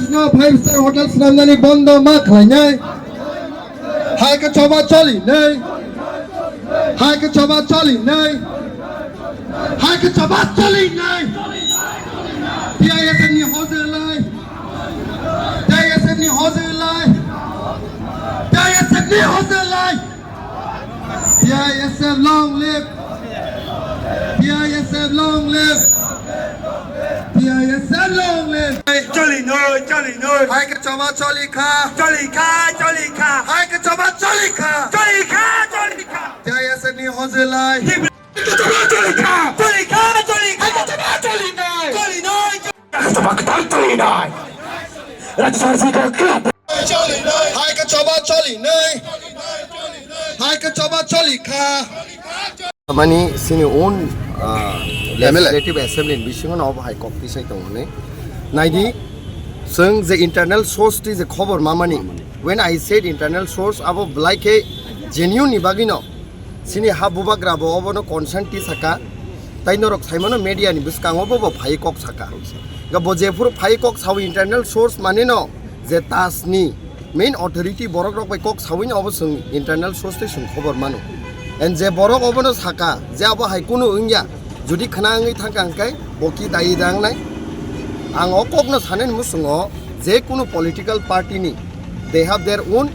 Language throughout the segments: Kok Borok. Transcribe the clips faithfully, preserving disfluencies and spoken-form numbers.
No five star hotel swnamnani bondo ma khlainai. Hai khe choba choli nai. Hai khe choba choli nai. Hai khe choba choli nai. T I S F ni hojlai. T I S F ni hojlai. T I S F ni hojlai. T I S F long live! T I S F long live! T I S F long live! Choli noi, choli noi. Hai khe choba choli kha. Choli kha, choli kha. Hai khe choba choli kha. Choli kha, choli kha. T I S F ni hojlai. Choli kha, choli kha, choli kha. Hai khe choba choli noi. Choli noi. Hai khe choba choli nai. Hai khe choba choli kha. Mani sini own, ah, M L A. Legislative Assembly ni bisingo no obo hai kok tisai tongmani. Naidi, chwng je internal source ti je khobor mamani. When I said internal source, abo belai khe genuine ni bagwi no. Sini ha bubagra bo obono consent ti saka. Tai norok saimano media ni bwskango bo, bo phai kok saka. Ga bo jephuru phai kok sawi internal source mane no je TAS ni main authority borok rok bai kok sawi no obo chwng internal source tei chwng khobor mano. And je borok obono saka je abo hai kunu wngya jodi khna wngwi thangka hwnkhe bo ki dayi da wngnai. Ang o kok no sanani musungo je kunu political party ni they have their own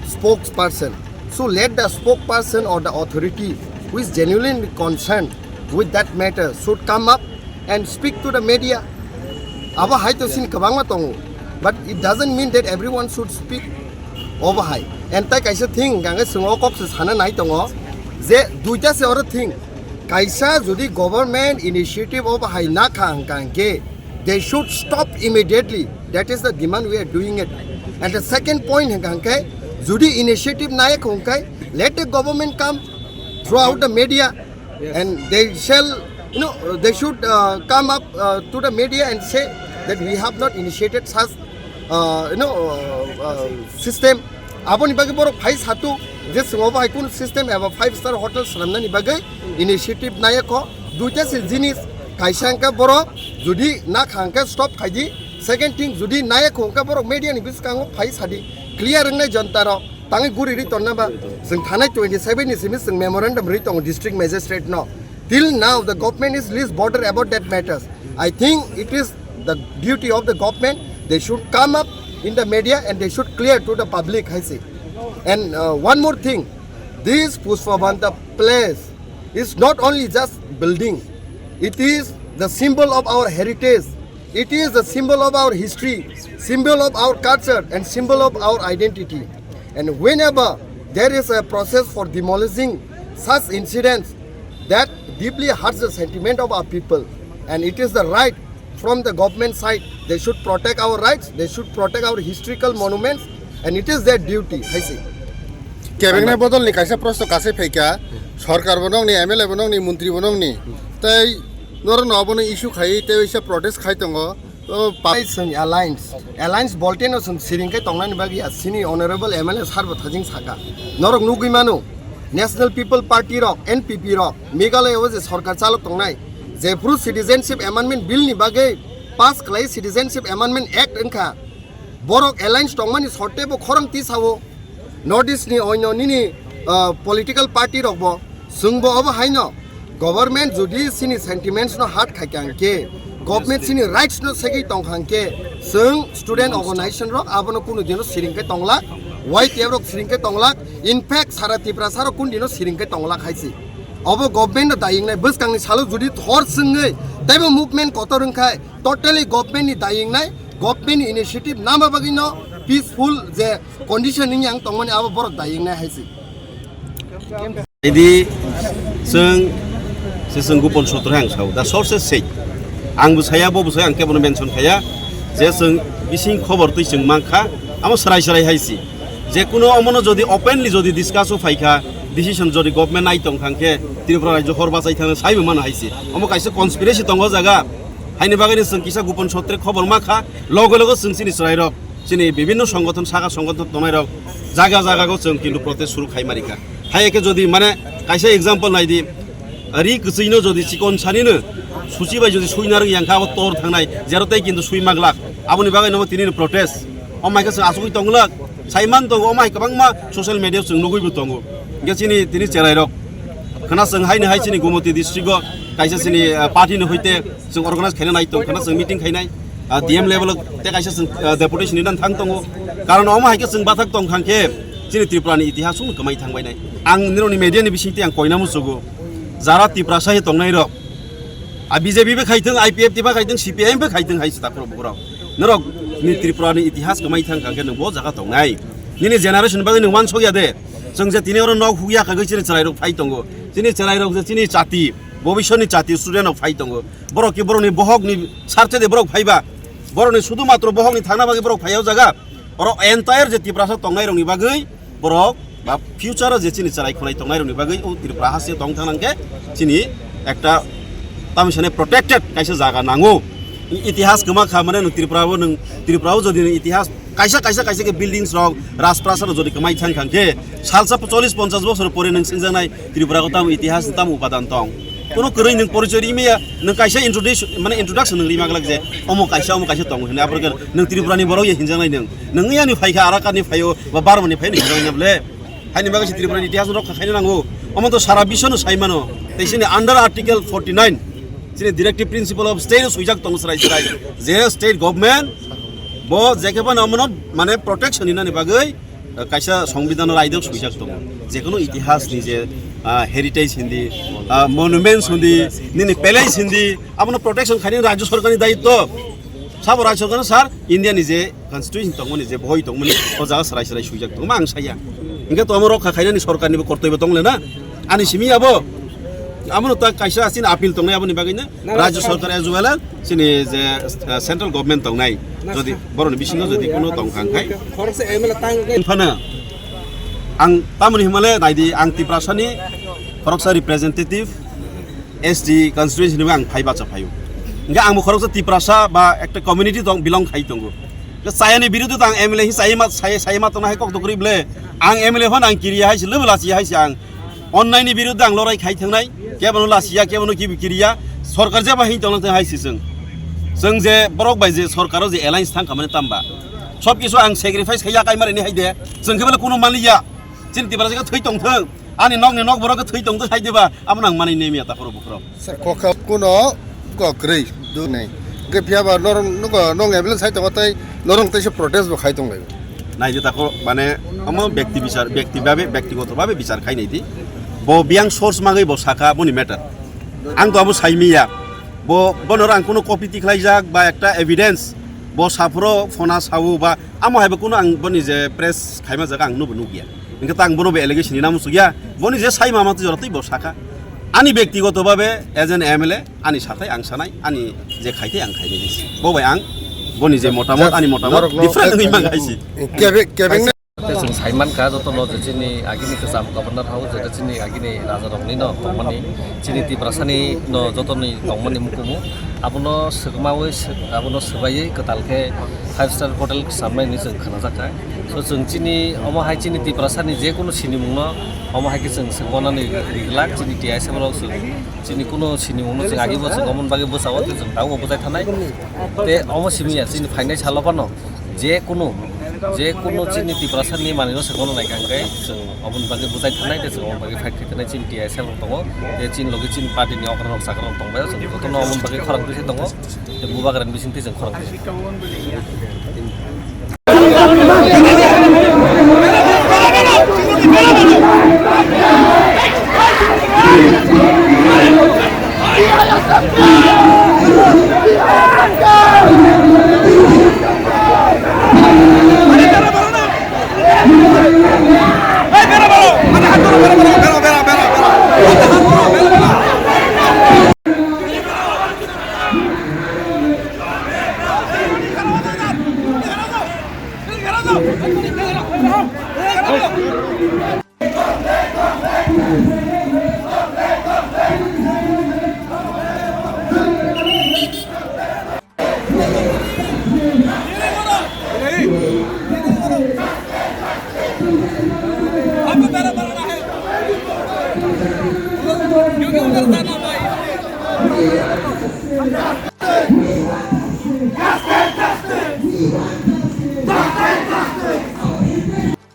spokesperson. So let the spokesperson or the authority who is genuinely concerned with that matter should come up and speak to the media. Abo hai to sin kwbangma tongo, but it doesn't mean that everyone should speak. Obo hai. And tai kaisa thing, gange swngo kok se sana nai tongo, je duita se oro thing. Kaisa jodi government initiative obo hai na kha hwnkha hwnkhe, they should stop immediately. That is the demand we are doing it. And the second point hwnkha hwnkhe, jodi initiative nai kha hwnkhe, let the government come throughout the media, and they shall, you know, they should, uh, come up, uh, to the media and say that we have not initiated such, uh, you know, uh, uh, system. Aboni bagwi borok phai satu je swngo bo hai kunu system eba five star hotel swnamnani bagwi initiative nai kho. Duita se jinis, kaisa hwnkhe borok jodi na kha hwnkhe stop khai di. Second thing, jodi nai kho hwnkhe borok media ni bwskango phai sadi, clear wngnai jonta rok. Tangwi guri ri tonna ba, chwng thanai twenty seven ni simi chwng memorandum ri tongo district magistrate no. Till now the government is least bothered about that matters. I think it is the duty of the government, they should come up in the media and they should clear to the public, hai se. And, uh, one more thing, this Pushpabanta place is not only just building, it is the symbol of our heritage. It is the symbol of our history, symbol of our culture, and symbol of our identity. And whenever there is a process for demolishing such incidents, that deeply hurts the sentiment of our people. And it is the right from the government side. They should protect our rights, they should protect our historical monuments, and it is their duty, hai se. Kebengna bodolni kaisa prosto kasai phaikha, sorkar bo nongni, M L A bo nongni, montri bo nongni, tei norokno obono issue khai tei waisa protest khai tongo. O pa- Tei chwng alliance, alliance bolte no chwng siring khe tongnani bagwi ya, chini honorable M L A sir bo thajing saka. Norok nugwi mano, National People Party rok, N P P rok, Meghalaya o je sorkar chalok tongnai, jephru Citizenship Amendment Bill ni bagwi pass khlai Citizenship Amendment Act wngkha, borok alliance tongmani sorte bo khorang tisao. North East ni oino nini, ah, political party rok bo chwng bo obo haino government jodi chini sentiments no hurt khai kha hwnkhe, government chini rights no segwi tong kha hwnkhe, chwng student organization rok abono kunu dino siring khe tonglak, Y T F rok siring khe tonglak, in fact sara Tiprasa rok kun dino siring khe tonglak hai se. Obo government no daying nai, bwskang ni salo jodi thor swngwi teibo movement kotor wngkhai, totally government ni daying nai, government ni initiative nama bagwi no peaceful je condition wng yang tongmani abo borok daying nai hai se. Idi chwng se chwng gupon sutro ang sao. Da sources sei. Ang bo saya, bo bo saya, ang kebono mention khaya je chwng bising khobor twi chwng mankha, amo srai srai hai se. Je kuno omono jodi openly jodi discuss o phaikha, decision jodi government nai tong khangkhe Tripura rajyo hor bachai thangna saibo mano hai se. Omo kaisa conspiracy tongo jaga. Haini bagwi chwng kisa gupon sutre khobor makha, logo logo chwng chini chwrairok, chini bibinno songothon, saka songothon tongnai rok jaga jaga go chwng kintu protest suru khai marikha. Hai ekhe jodi mane kaisa example nai di, Ari kwchwino jodi chikon sanino suchi bai jodi sui narwk yang kha, abo tor thangnai, jero tei kintu sui maglak. Aboni bagwi no tini protest. O mai khe chwng asugwi tonglak. Saiman tongo, o mai kwbangma social media chwng nugwi bo tongo. Hingke chini tini cherai rok. Khana chwng haini hai chini Gomoti district o kaisa chini, eh, party ni hoite chwng organize khaina nai tong, khana chwng meeting khainai. Ah, D M level o te kaisa chwng, ah, deputation ni dan thang tongo. Karon omo hai khe chwng bathak tong khang khe chini Tripura ni itihas chwng kwmai thang bainai. Ang nironi media ni bising te ang koina musugo. Jara Tiprasa he tongnai rok. A B J P be khaithwng, I P F T ba khaithwng, C P I M be khaithwng hai se takhro bukrok. Norok ni Tripura ni itihas kwmai thang khang khe nwng bo jaga tongnai. Nini generation bagwi nwng wansok ya de. Chwng je tini oro nok hukya kagwi chini chwrai rok phai tongo. Chini chwrai rok je chini chati, bobiswt ni chati student rok phai tongo. Borok ki borok ni bohok ni sarche de borok phaiba. Borok ni sudu matro bohok ni thangna bagwi borok phai o jaga. Oro entire je Tiprasa tongnai rok ni bagwi borok ba future o je chini chwrai khwnai tongnai rok ni bagwi o Tripura ha se tong thang nang khe chini ekta tamo sene protected kaisa jaga nango. Itihas kwma kha mane nwng Tripura o nwng Tripura o jodi nwng itihas kaisa, kaisa, kaisa khe buildings rok, Rajprasad rok jodi kwmai thang khang khe, salsa chollish ponchash bosor pore nwng swngjaknai Tripura o tamo itihas, tamo upadan tong. Kono kwrwi nwng porichoi ri maya, nwng kaisa introduce, mane introduction nwng ri maglak je, omo kaisa, omo kaisa tongo hinwi. Aphuru khe nwng Tripura ni borok ya hinjaknai nwng. Nwng yani phai kha, Arakan ni phai o, ba Barma ni phai o hinjaknai bole. Haini bagwi se Tripura ni itihas rok kha khaina nango. Omo to sara biswno sai mano. Tei sini under Article forty nine, sini directive principle of state o swijak tongo srai srai. Je state government bo je khe phano omono mane protection hinani bagwi, eh, kaisa songbidhan o raidok swijak tongo. Jekono itihas ni je, ah, heritage hindi, ah, monuments hindi, nini palace hindi, abono protection khaini rajyo sarkar ni dayitto. Sabo rajyo sarkar no sir, India ni je constitution tongmani, je boi tongmani, o jaga srai srai swijak tongma ang saya. Hingke to amo rokha khainani sorkar ni bo kortoi bo tong le na. Ani simi abo. Amo no ta kaisa asin appeal tongnai aboni bagwi na. Na, na, rajyo sir. Sorkar as well as sini je, uh, central government tongnai. Na, jodi sir. Boroni bisingo jodi kono tong khang khai. Khoroksa M L A tang. Phana ang tamoni himale naidi ang Tiprasa ni khoroksa representative S T constituency ni ang phai bacha phaio. Hingke ang bo khoroksa Tiprasa ba ekta community tong belong khai tongo. Ke sayani birudu tang M L A hi sayama, saya, sayama tongna hai kok dokri ble. Ang M L A hon ang kiriya hai se, lebo lasi hai se ang. Onnai ni birudu ang lorai khai thangnai, kebono lasiya, kebono kibi kiriya, sorkar jeba hin tongna hai se chwng. Chwng je borok bai je sorkaro je alliance thang khamani tamba. Sob kisu ang sacrifice khaiya kai marini hai de. Chwng kebele kuno maliya. Chini Tiprasa khe thwi tong thung. Ani nokni nok borok khe thwi tong thung hai deba. Amo nang mani nemiya ta khoro bukhro. Sir, kokha kuno kokrwi dunai. Hingke phiya ba norong nugo nong ambulance hai tongo tei norong teisa protest bo khai tong lai. Nai di tako mane amo bekti bichar, bekti babe, bektigoto babe bichar khai nai di. Bo biyang source magwi bo saka boni matter. Ang to abo sai miya. Bo, bono ang kuno copy tikhlaijak ba ekta evidence. Bo saphro phona sawo ba amo hai bo kuno ang boni je press khaima jaga ang nubo nukya. Hingke ta ang bono bo allegation ni namo sugya. Boni je sai mama to jora twi bo saka. Ani bektigoto babe as an M L A ani sathai ang sanai, ani je khaithai ang khainai. Bo bai ang boni je motamot, ani motamot norok no different wngwi mang hai si. Kebe-, kebeng Tei chwng sai mankha jotono je chini agini kwcham Governor House, je chini agini rajarokni no tongmani, chini Tiprasani no jotoni tongmani mukumu, abono swkmawi sw-, abono swbaiwi kwtal khe five star hotel samnai hinwi chwng khwnajakha. So chwng chini omo hai chini Tiprasani je kunu sinimungno omo hai khe chwng swngmanani rijlak chini T I S F rok chwng chini kunu sinimungno chwng agibo chwng omoni bagwi bwsao tei chwng tabukbo bwchai thanai. Tei omo simi ya chini phainai salo phano je kunu, je kunu chini Tiprasani manwino se gono naikha hwnkhe chwng oboni bagwi bwchai thanai tei chwng oboni bagwi fight khai thanai chini T I S F rok tongo. Tei chini logi chini party ni okra rok chakra rok tongbaio, chwng jotono oboni bagwi khorang twi se tongo. Tei bubagra ni bising twi chwng khorang twi se tongo.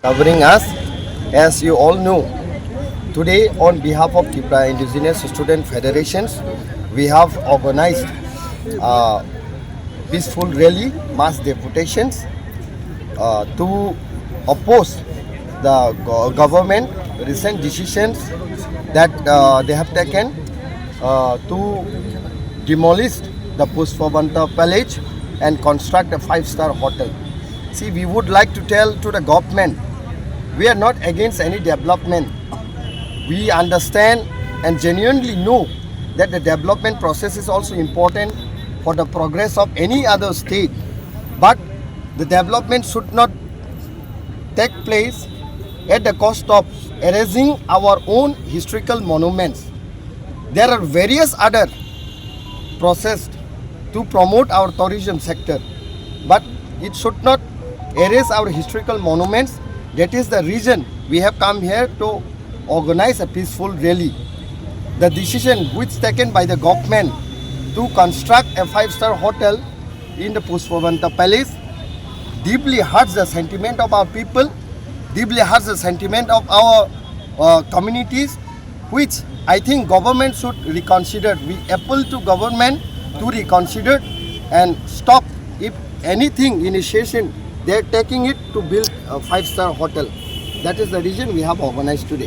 Covering us. As you all know, today on behalf of Tripura Indigenous Student Federations, we have organized a peaceful rally, mass deputations, uh, to oppose the go- government recent decisions that uh, they have taken uh, to demolish the Pushpavanta Palace and construct a five-star hotel. See, we would like to tell to the government, we are not against any development. We understand and genuinely know that the development process is also important for the progress of any other state. But the development should not take place at the cost of erasing our own historical monuments. There are various other processed to promote our tourism sector, but it should not erase our historical monuments. That is the reason we have come here to organize a peaceful rally. The decision which taken by the government to construct a five-star hotel in the Pushpavanta Palace deeply hurts the sentiment of our people, deeply hurts the sentiment of our uh, communities, which I think government should reconsider. We appeal to government to reconsider and stop if anything initiation they are taking it to build a five-star hotel. That is the reason we have organized today.